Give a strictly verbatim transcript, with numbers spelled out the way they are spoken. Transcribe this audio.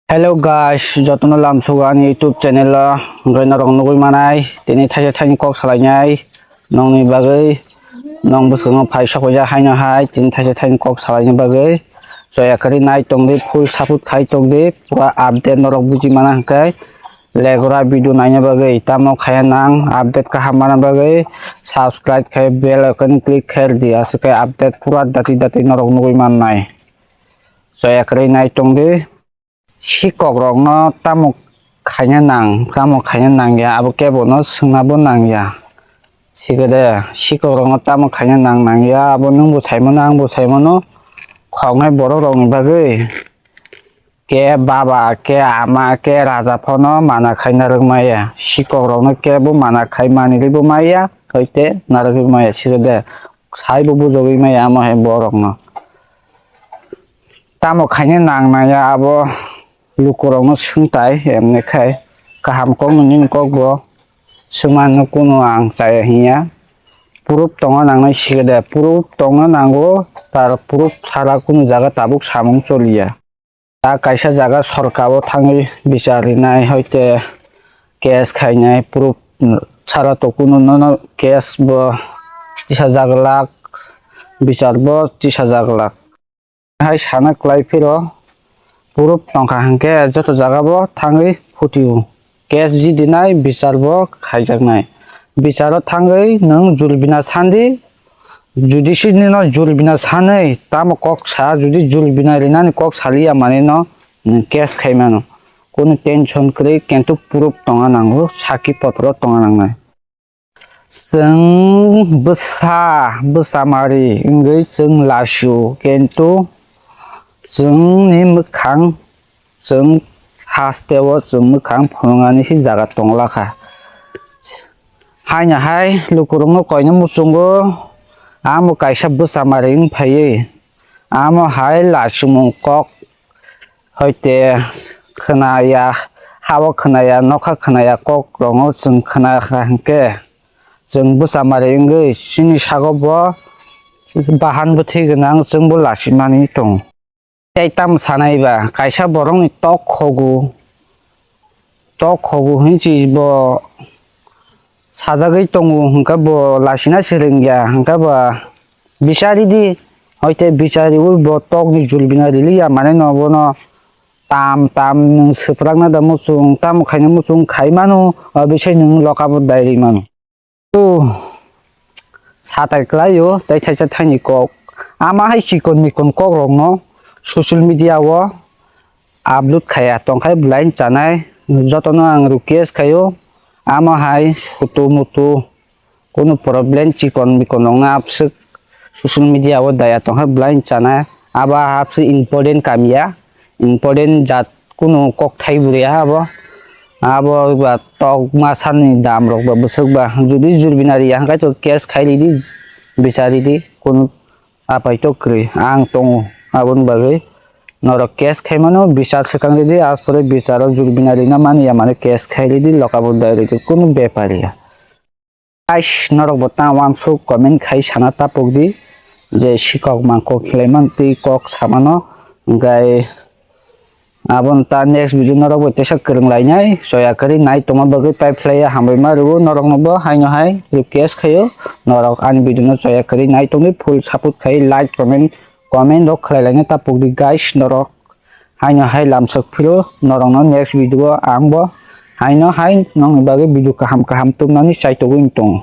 Hello guys, jotono lamsugo ani YouTube channel o, hwnkhe norok nugwi manai, tini thaisa thaini kok salainai, nongni bagwi, nong bwskango phai sokphaijak haino hai, tini thaisa thaini kok salaina bagwi, choya kwrwi nai tongdi, full support khai tongdi, pura update norok buji mana hwnkhe, legora video naina bagwi, tamo khaiya nang, update kaham mana bagwi, subscribe khai bell icon click khairdi, aswk khai update pura dati dati norok nugwi mannai. Choya kwrwi nai tongdi. Sikhok rokno tamo khaina nang, tamo khaina nangya, abo kebono swngnabo nangya. Sikhe de, sikhok rokno tamo khaina nang nangya, abo nwngbo saimano, angbo saimano, khoknai borok rokni bagwi. Ke baba, ke ama, ke raja phano mana khaina rwkmaya. Sikhok rokno kebo mana khai manlibo maya, hoite narwgwi maya, sikhe de, saibo bujogwi maya amo hai borokno. Tamo khaina nang nangya abo lukurokno swngtai, emni khai kaham kok nini kok bo swngmano kunu ang chaya hinya. Proof tongna nangnai sikhe de, proof tongna nango, tar proof sara kunu jaga tabuk samung choliya. Ta kaisa jaga sorkaro thangwi bichar rinai, hoite case khainai, proof sara to kunu nono case bo tisajak lak, bichar bo tisajak lak. Hai sana kwlai phiro, proof tongkha hinkhe joto jaga bo thangwi phutio. Case jidinai bichar bo khaijaknai. Bicharo thangwi nwng juribina sandi, judiciary no juribina sanwi tamo kok sa, judi juribina rinani kok saliya manwi no nwng case khaimano. Kunu tension kwrwi, kintu proof tongna nango, sakhi potro tongna nangnai. Chwng bwsa, bwsa mari wngwi chwng lasu, kintu chwngni mwkhang, chwng hasteo chwng mwkhang phunuknani se jaga tongla kha. Haino hai lukurokno koino muchungo, amo kaisa bwsa mari wng phaiwi, amo hai lachimung kok. Hoite khwnaya, hao khwnaya, nokha khwnaya, kok rokno chwng khwna kha hinkhe, chwng bwsa mari wngwi chini sago bo bahan bwthwi gwnang, chwngbo lachimani tongo. Tei tamo sanai ba, kaisa borokni tok khogo, tok khogo hinwi bo sajagwi tongo, hwnkhe bo lachina se rwngya, hwnkhe bo bichari di, hoite bichariwi bo tokni jul bina riliya, mane no bono tam tam nwng swprakna da muchung, tamo khaina muchung khai mano, o bisai nwng loka bo dai rwi mano. O satai kwlaio tei thaisa thaini kok, ama hai chikon mikon kok rokno social media o upload khaiya tongkhai belai chanai, jotono ang request khaio, ama hai sutu mutu kunu problem chikon mikon rokno abswk social media o daya tongkhai belai chanai, abo abswk important kamya, important jat kunu kokthai bo ya abo, abo ba tok masani dam rok ba bwswk ba judi jurbina riya hwnkhe to case khai ridi, bichar ridi, kunu apai to kwrwi ang tongo, aboni bagwi norok case khai mano, bichar swkang ridi, aspore bicharo jurbina rina mani ya mane case khai ridi, loka bo dai ridi, kunu bepar ya. Guys, norok bo ta wansuk comment khai sana tapuk di je sikok mangkok khilai man twi kok samano, hwnkhe aboni ta next video norok bo tesa kwrwng lainai, choya kwrwi nai tongma bagwi pai phlaiya, hambai ma rwo norok no bo haino hai request khaio, norok ani video no choya kwrwi nai tongwi full support khai like comment, comment rok khlai laina tapuk di guys norok. Haino hai lamsok phiro norokno next video o ang bo haino hai nokni bagwi video kaham kaham tubunani chaitogwi tongo.